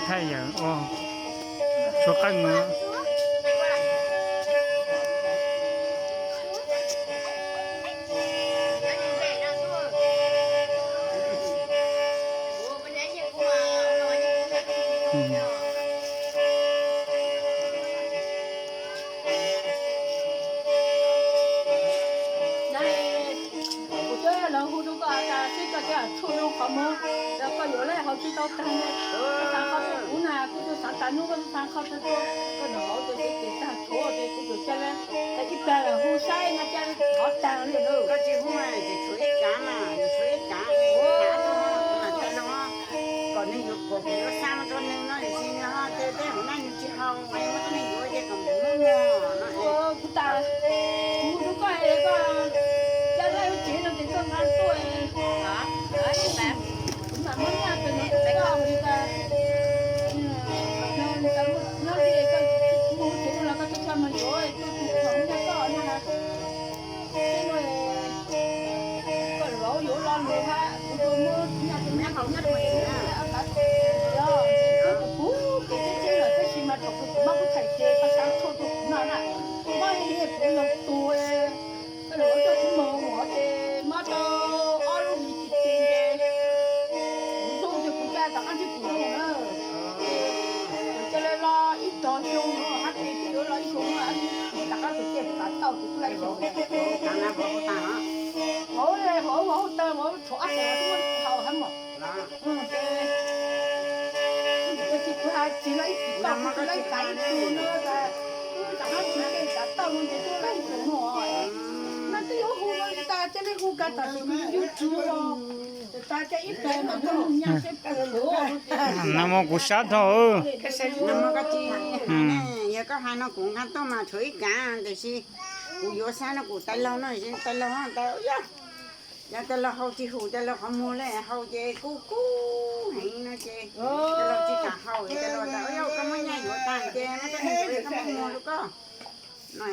Thaij yawm ua tshuav qeej no. Kuv twb los hu rau koj tas xwb, koj twb tshuaj zoo qhov muag, koj yuav lawm haus tsis tau tag, koj xav qhov rau kuv na, kuv twb xav tas hnub koj twb xav qhov rau kuv, koj nov hauv ces ces tag tshuav ces kuv tus ca le, ib plag los hu saib no ca qhov tag li lawm. Koj tsis hu ces tshuav ib kav mas, tshuav ib kav, ua, kom nws yuav kom kuv yuav xa mus rau nws no, tiam sis nws ho tias tej hauv no nws tsis haus, muab rau nws yuav ces kom nws muab muag no. Kuv tas, kuv hu rau koj es koj ca laj lub tsev no ces koj nqa tuaj, kuv mam muab nyiaj rau nws, koj hu tas, nyob li koj mus tsev no los koj tso tso mas yuav tuaj tus kom muab nyiaj koj na. Txij no koj laus yuav lo lus hab, kuv tsuas muab nyiaj rau nyiaj rau nyiaj rau, kuv pub kev teb teb lawm tab sis mas thaum kws kuv muab kuv thaij ces koj xa tshuaj rau kuv no na, muab kuv los tus, koj los ua rau kuv moog ua ces muab tau ob lub hlis tsis tsis ces kuv zoo ces kuv ca tom qab ntsib kuv zoo na. Kuv ca le los ib tog xyoo no hab ces twb yuav los ib xyoo no, tom qab kuv cia kuv xav tau kuv twb laj ib xyoo. Hauv, hauv, hauv taw hauv tshuav ab tas twb muab kuv haus hab mog. Ces kuv has tsis los ib tsis tau, kuv twb laj ib tag ib tug no tas, wb rov qab tsis cia xav tau no ces twb laj ib xyoo no. No twb yuav hu no tas cia li hu kag tom tus YouTube os. Ces tas cia ib pliag mas hu nyaj seb puas luv. No mas kuv sab dhau. No mas koj tsis, yog koj hais no kuv nqa tuaj mas tshuav ib kav, tiam sis kuv yuav xav no kuv tais laug no, tais laug tas yog, yog tais laug haus tsis hum tais laug qhov muag le, haus ces kub kub heev no ces tais laug tsis kam haus, tais laug tas yog koj muab nyiaj yuav tag ces muab rau nws yuav, koj muab muag rau koj no.